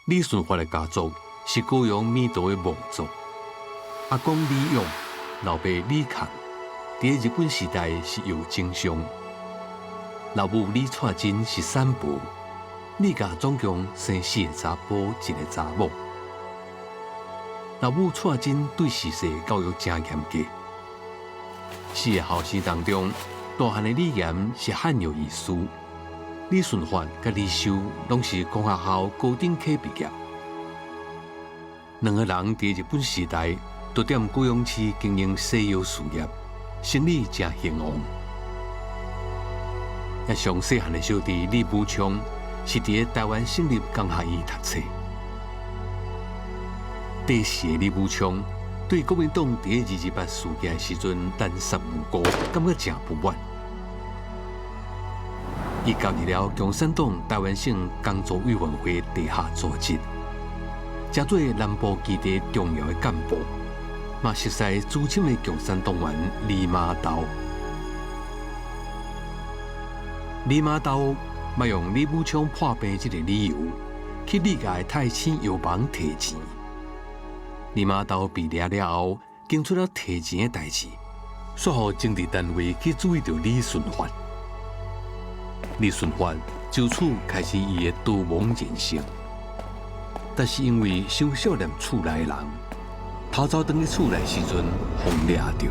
李順發的家族是高雄美道的望族，阿公李勇，老爸李康，佇日本時代是郵政商，老母李蔡珍是產婆。李家總共生四个查埔，一个查某。老母蔡珍對自細教育誠嚴格。四个後生當中，大漢的李岩是漢藥醫師，李順發佮李修攏是公學校高等科畢業。兩个人佇日本時代都踮高雄市經營西藥事業，生意誠興旺。也上細漢的小弟李武昌是佇台灣省立工學院讀冊。第四个李武昌對國民黨佇228事件的時陣濫殺無辜，感覺誠不滿。伊加入了共產黨台灣省工作委員會地下組織，成做南部基地重要的幹部，嘛熟似資深的共產黨員利瑪竇。利瑪竇嘛用李武昌破病這个理由，去李家的太清藥房提錢。利瑪竇被掠了後，供出了提錢的代誌，煞予政治單位去注意著李順發。李順發就此開始伊的逃亡人生，但是因為傷惜念厝內的人，逃走轉去厝內時陣，予掠著。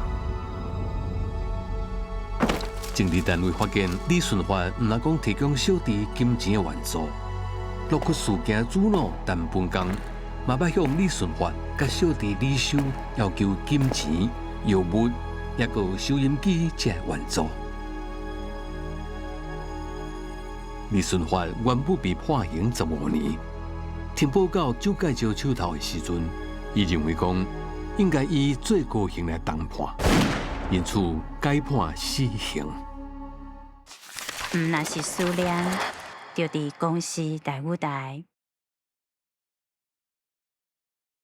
政治單位發現李順發毋但講提供小弟金錢的援助，鹿窟事件主腦陳文剛嘛捌向李順發佮小弟李修要求金錢、藥物，抑閣有收音機這援助。李順發原本被判刑15年，停報到蔣介石手頭的時陣，伊認為講應該以最高刑來重判，因此改判死刑。毋若是思念，就佇公視大舞台。